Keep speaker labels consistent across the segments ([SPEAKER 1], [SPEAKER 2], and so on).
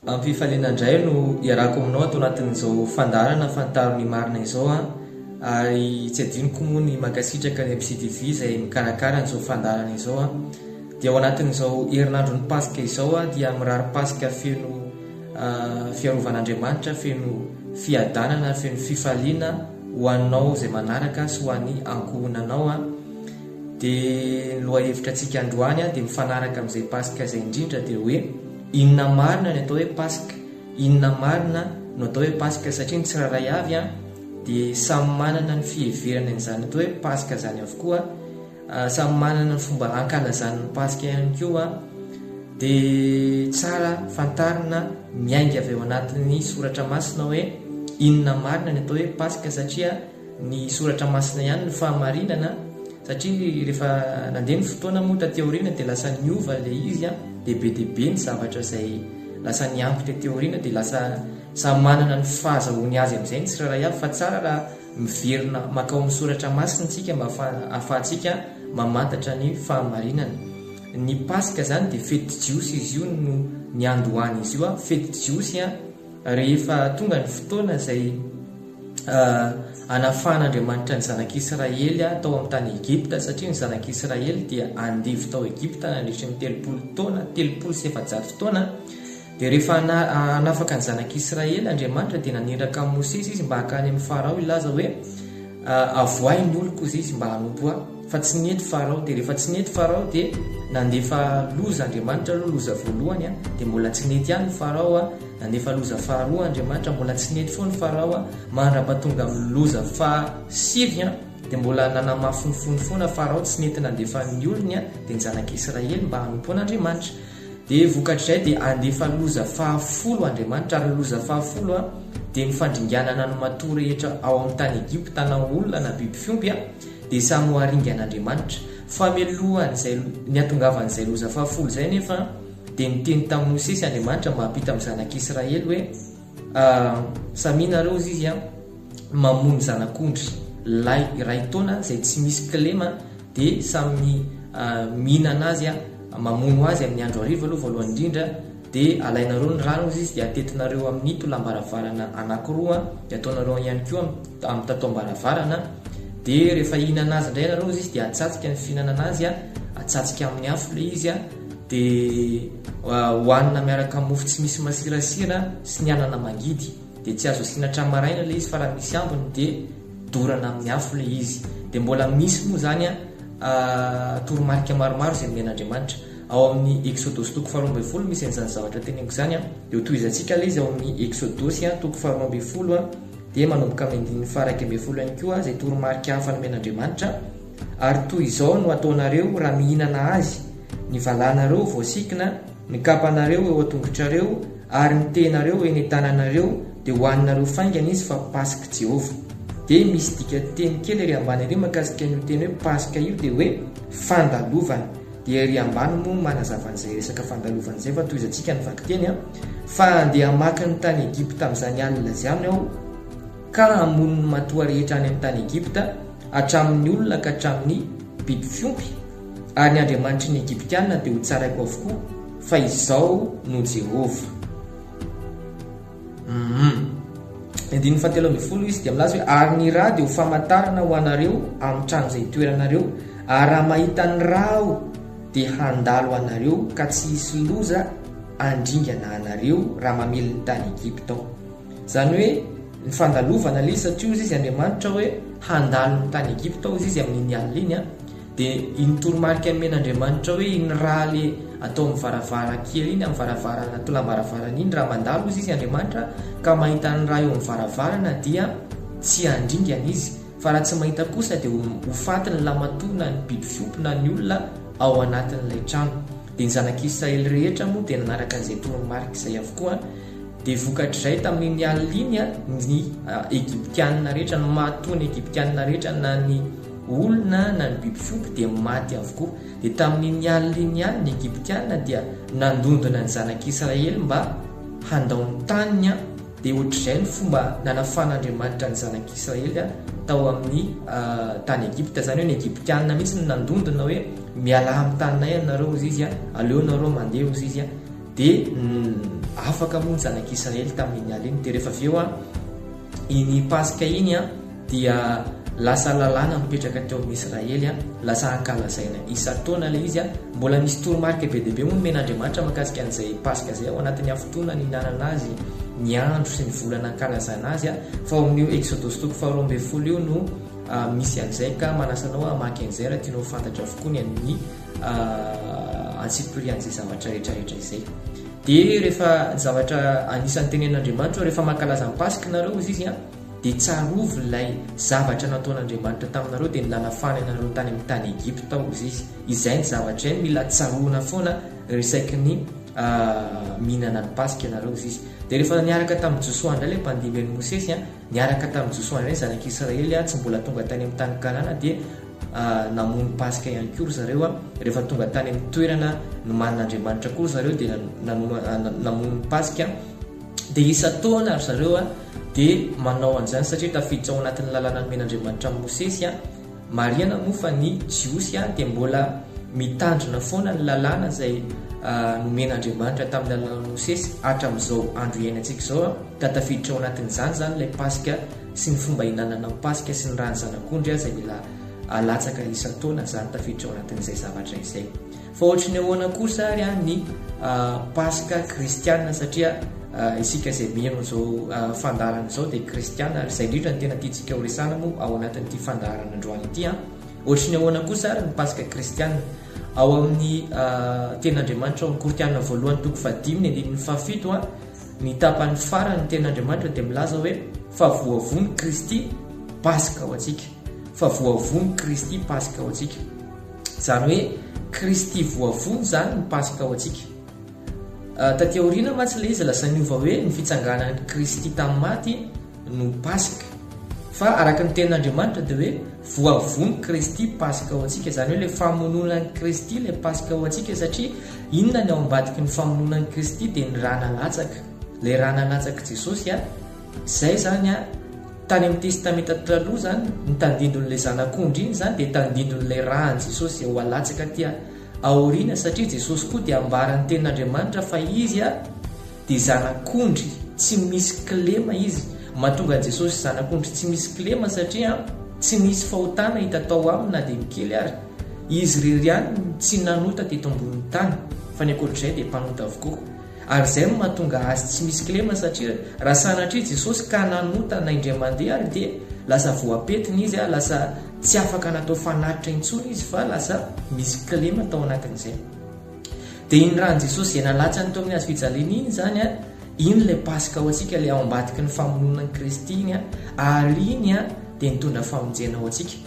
[SPEAKER 1] Am-pifaliana indray no iarahako aminao ato anatin'izao fandaharana Fantaro ny Marina izao an! Ary tsy adinoko moa ny mankasitraka ny MCTV izay mikarakara an'izao fandaharana izao an! Dia ao anatin'izao herinandron'ny Paska izao aho dia mirary Paska feno fiarovan'Andriamanitra, feno fiadanana, feno fifaliana ho anao izay manaraka sy ho an'ny ankohonanao an! Dia ny lohahevitra antsika androany dia mifanaraka amin'izay Paska izay indrindra dia hoe inona marina ny atao hoe Paska? Inona marina no atao hoe Paska? Satria ny tsirairay avy dia samy manana ny fiheverany an'izany atao hoe Paska izany avokoa, samy manana ny fomba ankalazany ny Paska ihany koa. Dia tsara fantarina miainga avy ao anatin'ny soratra masina hoe inona marina ny atao hoe Paska satria Ny soratra masina ihany no fahamarinana satria rehefa nandeha ny fotoana moa taty aoriana dia lasa niova ilay izy an, dia be dia be ny zavatra izay lasa niampy taty aoriana dia lasa samy manana ny fahazahoany azy amin'izay ny tsirairay avy fa tsara raha miverina mankao amin'ny soratra masina isika mba ahafahantsika mamantatra ny fahamarinana. Ny paska izany dia fety jiosy izy io no niandohan'izy io an, fety jiosy an. Rehefa tonga ny fotoana izay hanafahan'Andriamanitra ny zanak'Israely tao amin'ny tany Egypta, satria ny zanak'Israely dia andevo tao Egypta nandritry ny 30 taona, 430 taona, dia rehefa hanafaka ny zanak'Israely Andriamanitra dia naniraka an'i Mosesy izy mba hakany amin'i Farao hilaza hoe, Avoahy ny oloko izy mba hanompo ahy. Fa tsy nety Farao, dia rehefa tsy nety Farao dia nandefa loza Andriamanitra aloha, loza voalohany, dia mbola tsy nety ihany Farao, nandefa loza faharoa Andriamanitra, mbola tsy nety foana Farao, mandra-pahatonga amin'ny loza fahasivy, dia mbola nanamafy ny fony foana Farao, tsy nety nandefa ny olony, dia ny zanak'Israely mba hanompo an'Andriamanitra. Dia vokatr'izay dia handefa loza fahafolo Andriamanitra, ary ny loza fahafolo dia ny fandringanana ny matoa rehetra ao amin'ny tany Egypta na olona na biby fiompy, dia samy ho haringan'Andriamanitra. Fa mialohan'izay ny hatongavan'izay loza fahafolo izay anefa, dia niteny tamin'i Mosesy Andriamanitra mba hampita amin'ny zanak'Israely hoe, Samia nareo, hozy izy, mamono zanak'ondry lahy iray taona izay tsy misy kilema, dia samy mihinana azy, mamono azy amin'ny andro hariva aloha voalohany indrindra, Dia alainareo ny rano hozy izy dia atetinareo amin'ny tolam-baravarana anankiroa dia ataonareo ihany koa amin'ny tataom-baravarana dia rehefa hihinana azy indray ianareo hozy izy dia atsatsika ny fihinanana azy atsatsika amin'ny afo ilay izy dia hohanina miaraka amin'ny mofo tsy misy masirasira sy ny anana mangidy dia tsy azo asiana hatramin'ny maraina ilay izy fa raha misy ambiny dia dorana amin'ny afo ilay izy dia mbola misy moa izany toromarika maromaro izay nomen'Andriamanitra Ao amin'ny Eksodosy toko faharoa ambin'ny folo misy an'izany zavatra teneniko izany an. Dia hotohizantsika ilay izy ao amin'ny Eksodosy toko faharoa ambin'ny folo dia manomboka amin'ny andininy faha-iraika ambin'ny folo ihany koa izay toromarika hafa nomen'Andriamanitra, Ary toy izao no hataonareo raha mihinana azy, ny valanareo voasikina, ny kapanareo eo an-tongotrareo, ary ny tehinareo eny an-tananareo, dia hohaninareo faingana izy fa Pask'i Jehovah. Dia misy dika-teny kely ery ambany ery mahakasika an'io teny hoe Paska io dia hoe fandalovana. Dia ery ambany moa manazava an'izay resaka fandalovana izay fa tohizantsika ny vakiteny an. Fa handeha hamaky ny tany Egypta amin'izany alina izany aho ka hamono ny matoa rehetra any amin'ny tany Egypta, hatramin'ny olona ka hatramin'ny biby fiompy, ary ny andriamanitry ny Egyptiana dia hotsaraiko avokoa, fa Izaho no Jehovah. Humm. Ny andininy fahatelo ambin'ny folo izy dia milaza hoe ary ny rà dia ho famantarana ho anareo amin'ny trano izay itoeranareo, ary raha mahita ny rà aho dia handalo anareo ka tsy hisy loza handringana anareo raha mamely ny tany Egypta aho. Izany hoe ny fandalovana ilay izy satria hozy izy Andriamanitra hoe handalo ny tany Egypta hozy izy amin'iny alina iny an. Dia iny toromarika nomen'Andriamanitra hoe iny rà le atao amin'ny varavarankely iny, amin'ny varavarana, tolam-baravarana iny, raha mandalo hozy izy Andriamanitra ka mahita ny rà eo amin'ny varavarana dia tsy handringana izy, fa raha tsy mahita kosa dia ho faty ny lamatoa na ny biby fiompy na ny olona ao anatin'ilay trano. Dia ny zanak'Israely rehetra moa dia nanaraka an'izay toromarika izay avokoa. Dia vokatr'izay tamin'iny alina iny ny Egyptiana rehetra, ny matoa ny Egyptiana rehetra na ny olona na ny biby fiompy dia maty avokoa. Dia tamin'iny alina iny ihany ny Egyptiana dia nandondona ny zanak'Israely mba handao ny taniny, dia ohatr'izay ny fomba nanafan'Andriamanitra ny zanak'Israely tao amin'ny tany Egypta. Izany hoe ny Egyptiana mihitsy no nandondona hoe mialà amin'ny taninay ianareo hozy izy, aleo nareo mandeha hozy izy. Dia afaka moa ny zanak'Israely tamin'iny alina iny. Dia rehefa avy eo iny Paska iny dia lasa lalàna mipetraka teo amin'ny Israely, lasa ankalazaina isan-taona ilay izy. Mbola misy toromarika be dia be moa nomen'Andriamanitra mahakasika an'izay Paska izay ao anatin'ny hafitoana nihinanana azy, ny andro sy ny volana ankalazana azy. Fa ao amin'io Eksodosy toko faharoa ambin'ny folo io no misy an'izay ka manasa anao hamaky an'izay raha tianao ho fantatra avokoa ny an'ny antsipirian'izay zavatra rehetra rehetra izay. Dia rehefa ny zavatra anisan'ny tenenin'Andriamanitra hoe rehefa mankalaza ny Paska nareo hozy izy dia tsarovy ilay zavatra nataon'Andriamanitra taminareo dia ny nanafahany anareo tany amin'ny tany Egypta hozy izy. Izay ny zavatra izay mila tsaroana foana resaky ny mihinana ny Paska ianareo hozy izy. Dia rehefa niaraka tamin'i Josoa indray ilay mpandimby an'i Mosesy, niaraka tamin'i Josoa indray ny zanak'Israely tsy mbola tonga tany amin'ny tany Kanana dia namono Paska ihany koa ry zareo. Rehefa tonga tany amin'ny toerana nomanin'Andriamanitra koa ry zareo dia namono ny Paska. Dia isan-taona ry zareo dia manao an'izany satria tafiditra ao anatin'ny lalàna nomen'Andriamanitra amin'i Mosesy. Marihana moa fa ny Jiosy dia mbola mitandrina foana ny lalàna izay nomen'Andriamanitra tamin'ny alalan'i Mosesy hatramin'izao andro iainantsika izao, ka tafiditra ao anatin'izany izany ilay Paska sy ny fomba ihinanana ny Paska sy ny ran'ny Zanak'ondry izay mila alatsaka isan-taona izany tafiditra ao anatin'izay zavatra izay. Fa ohatry ny ahoana kosa ary ny Paska kristiana satria isika izay mino izao fandaharana izao dia kristiana ary izay indrindra no tena tiantsika ho resahana moa ao anatin'ity fandaharana androany ity an. Ohatry ny ahoana kosa ary ny Paska kristiana? Ao amin'ny tenin'Andriamanitra ao amin'ny Korintiana voalohany toko fahadimy ny andininy fahafito an, ny tapany farany ny tenin'Andriamanitra dia milaza hoe fa voavono Kristy Paska ho antsika. Fa voavono Kristy Paska ho antsika. Izany hoe Kristy voavono izany ny Paska ho antsika. Taty aoriana mantsy ilay izy lasa niova hoe ny fitsanganan'i Kristy tamin'ny maty no Paska. Fa araka ny tenin'Andriamanitra dia hoe voavono Kristy Paska ho antsika. Izany hoe ilay famonoana an'i Kristy ilay Paska ho antsika satria inona ny ao ambadiky ny famonoana an'i Kristy dia ny rà nalatsaka. Ilay rà nalatsak'i Jesosy Izay izany an, tany amin'ny Testamenta Taloha izany, ny tandindon'ilay Zanak'ondry iny izany dia tandindon'ilay rà an'i Jesosy izay ho alatsaka aty aoriana, satria Jesosy koa dia ambaran'ny Tenin'Andriamanitra fa Izy dia Zanak'ondry tsy misy kilema Izy. Mahatonga an'i Jesosy Zanak'ondry tsy misy kilema satria tsy nisy fahotana hita tao aminy na dia ny kely ary. Izy irery ihany no tsy nanota teto ambonin'ny tany, fa ny ankoatr'izay dia mpanota avokoa. Ary izay no mahatonga azy tsy misy kilema satria raha sanatria Jesosy ka nanota na indray mandeha ary dia lasa voapetina izy, lasa tsy afaka natao fanatitra intsony izy fa lasa misy kilema tao anatin'izay. Dia iny ran'i Jesosy izay nalatsany teo amin'ny hazo fijaliana iny izany, iny ilay Paska ho antsika, ilay ao ambadiky ny famonoana an'i Kristy iny, ary iny dia nitondra famonjena ho antsika.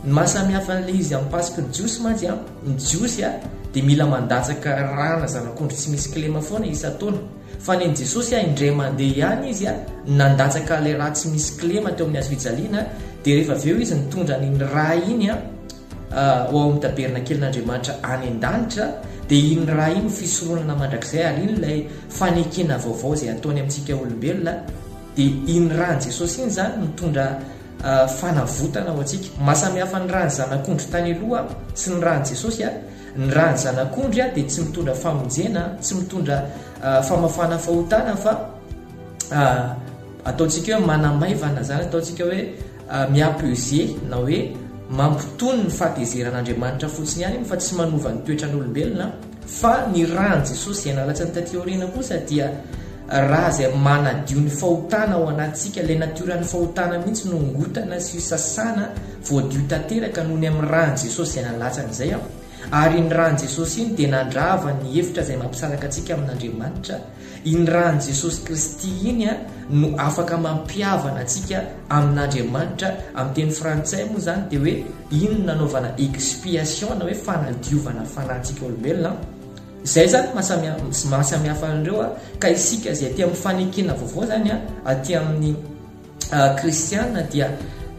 [SPEAKER 1] Ny maha samy hafa an'ilay izy amin'ny Paska ny Jiosy mantsy, ny Jiosy dia mila mandatsaka rana zanak'ondry tsy misy kilema foana isan-taona. Fa ny an'i Jesosy indray mandeha ihany izy nandatsaka ilay ra tsy misy kilema teo amin'ny hazo fijaliana, dia rehefa avy eo izy nitondra an'iny ra iny ho ao amin'ny tabernakelin'Andriamanitra any an-danitra, dia iny ra iny fisoronana mandrakizay ary iny ilay fanekena vaovao izay ataony amintsika olombelona, dia iny ran'i Jesosy iny izany mitondra fanavotana ho antsika. Maha samy hafa ny ran'ny zanak'ondry tany aloha sy ny ran'i Jesosy, ny ran'ny zanak'ondry dia tsy mitondra famonjena, tsy mitondra famafana fahotana fa ataontsika hoe manamaivana izany, ataontsika hoe mi-apaiser na hoe mampitony ny fahatezeran'Andriamanitra fotsiny ihany iny fa tsy manova ny toetran'olombelona. Fa ny ran'i Jesosy izay nalatsany taty aoriana kosa dia ra izay manadio ny fahotana ao anatintsika, ilay natioran'ny fahotana mihitsy no ongotana sy sasana, voadio tanteraka noho ny amin'ny ran'i Jesosy izay nalatsany izay. Ary iny ran'i Jesosy iny dia nandrava ny efitra izay mampisaraka antsika amin'Andriamanitra. Iny ran'i Jesosy Kristy iny no afaka mampihavana antsika amin'Andriamanitra, amin'ny teny frantsay moa izany dia hoe iny no nanaovana expiation na hoe fanadiovana fanahintsika olombelona. Izay izany no mahasamihafa an'ireo ka isika izay aty amin'ny fanekena vaovao izany aty amin'ny kristiana dia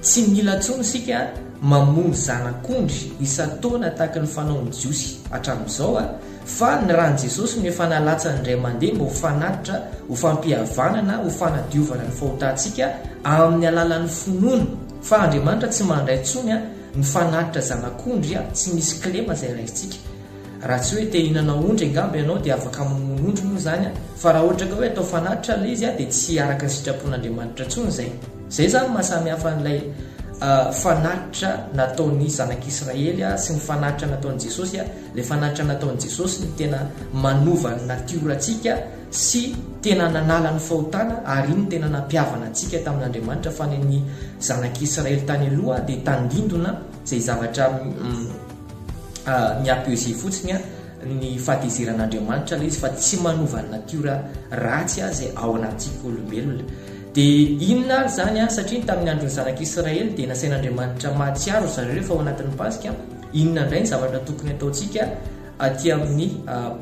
[SPEAKER 1] tsy mila intsony isika mamono zanak'ondry isan-taona tahaka ny fanaon'ny Jiosy hatramin'izao fa ny ran'i Jesosy no efa nalatsany indray mandeha mba ho fanatitra, ho fampihavanana, ho fanadiovana ny fahotantsika amin'ny alalan'ny finoana fa Andriamanitra tsy mandray intsony ny fanatitra zanak'ondry tsy misy kilema izay raisintsika. Raha tsy hoe te hihinana ondry angamba ianao dia afaka mamono ondry moa izany an, fa raha ohatra ka hoe atao fanatitra ilay izy dia tsy araka ny sitrapon'Andriamanitra intsony izay. Izay izany no mahasamy hafa an'ilay fanatitra nataon'ny zanak'Israely sy ny fanatitra nataon'i Jesosy. Ilay fanatitra nataon'i Jesosy no tena manova ny natiorantsika sy tena nanala ny fahotana ary iny no tena nampihavana antsika tamin'Andriamanitra fa ny an'ny zanak'Israely tany aloha dia tandindona izay zavatra mi-apaiser fotsiny ny fahatezeran'Andriamanitra ilay izy fa tsy manova ny natiora ratsy izay ao anatintsika olombelona. Dia inona ary izany an? Satria tamin'ny andron'ny zanak'Israely dia nasain'Andriamanitra mahatsiaro ry zareo rehefa ao anatin'ny Paska, inona indray ny zavatra tokony ataontsika aty amin'ny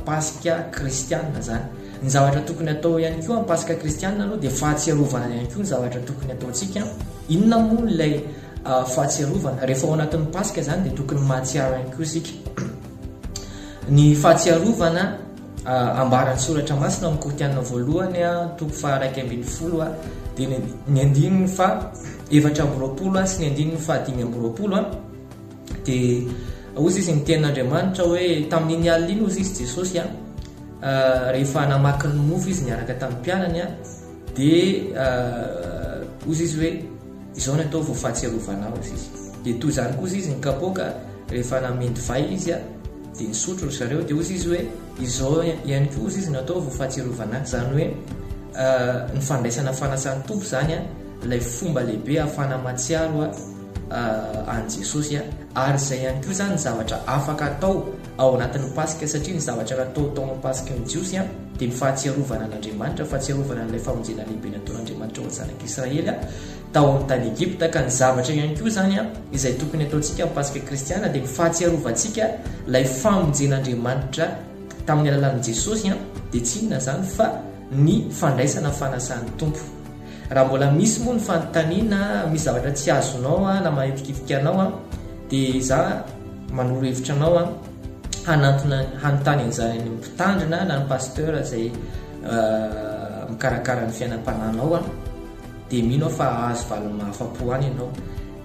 [SPEAKER 1] Paska kristianina izany? Ny zavatra tokony atao ihany koa amin'ny Paska kristianina aloha dia fahatsiarovana ihany koa ny zavatra tokony ataontsika. Inona moa ilay fahatsiarovana? Rehefa ao anatin'ny Paska izany dia tokony mahatsiaro ihany koa isika. Ny fahatsiarovana ambaran'ny Soratra Masina ao amin'ny Korintiana voalohany toko faha-11 dia ny andininy faha-24 sy ny andininy faha-25 dia hozy izy ny tenin'Andriamanitra hoe tamin'iny alina iny hozy izy Jesosy rehefa namaky ny mofo izy niaraka tamin'ny mpianany dia hozy izy hoe Izao no atao vao fahatsiarovana ahy, hozy izy. Dia toy izany koa, hozy izy, ny kapoaka, rehefa namen divay izy, dia nisotro ry zareo, dia hozy izy hoe, izao ihany koa, hozy izy, no atao vao fahatsiarovana ahy. Izany hoe, ny fandraisana fanasan'ny Tompo izany, ilay fomba lehibe ahafahana mahatsiaro an'i Jesosy. Ary izay ihany koa izany ny zavatra afaka atao ao anatin'ny Paska, satria ny zavatra natao tao amin'ny Paska ny Jiosy dia ny fahatsiarovana an'Andriamanitra, fahatsiarovana an'ilay famonjena lehibe nataon'Andriamanitra ho an'ny zanak'Israely tao amin'ny tany Egypta. Ka ny zavatra ihany koa izany izay tokony ataontsika amin'ny Paska kristiana dia ny fahatsiarovantsika ilay famonjen'Andriamanitra tamin'ny alalan'i Jesosy, dia tsy inona izany fa ny fandraisana fanasan'ny Tompo. Raha mbola misy moa ny fanontaniana, misy zavatra tsy azonao na manitikitika anao dia za manoro hevitra anao hanantona hanontany an'izany any amin'ny mpitandrina na ny pasteur izay mikarakara ny fiainam-panahinao dia mino aho fa hahazo valiny mahafa-po any ianao.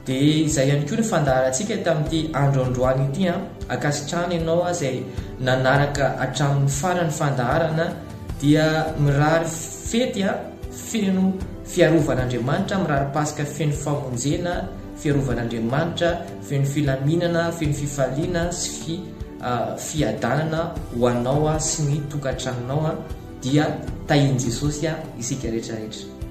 [SPEAKER 1] Dia izay ihany koa ny fandaharantsika tamin'ity andro androany ity an, ankasitrahana ianao izay nanaraka hatramin'ny farany fandaharana dia mirary fety an, feno fiarovan'Andriamanitra, mirary Paska feno famonjena, fiarovan'Andriamanitra, feno filaminana, feno fifaliana sy fi fiadanana ho anao sy ny tokantranonao dia tahin'i Jesosy isika rehetra rehetra.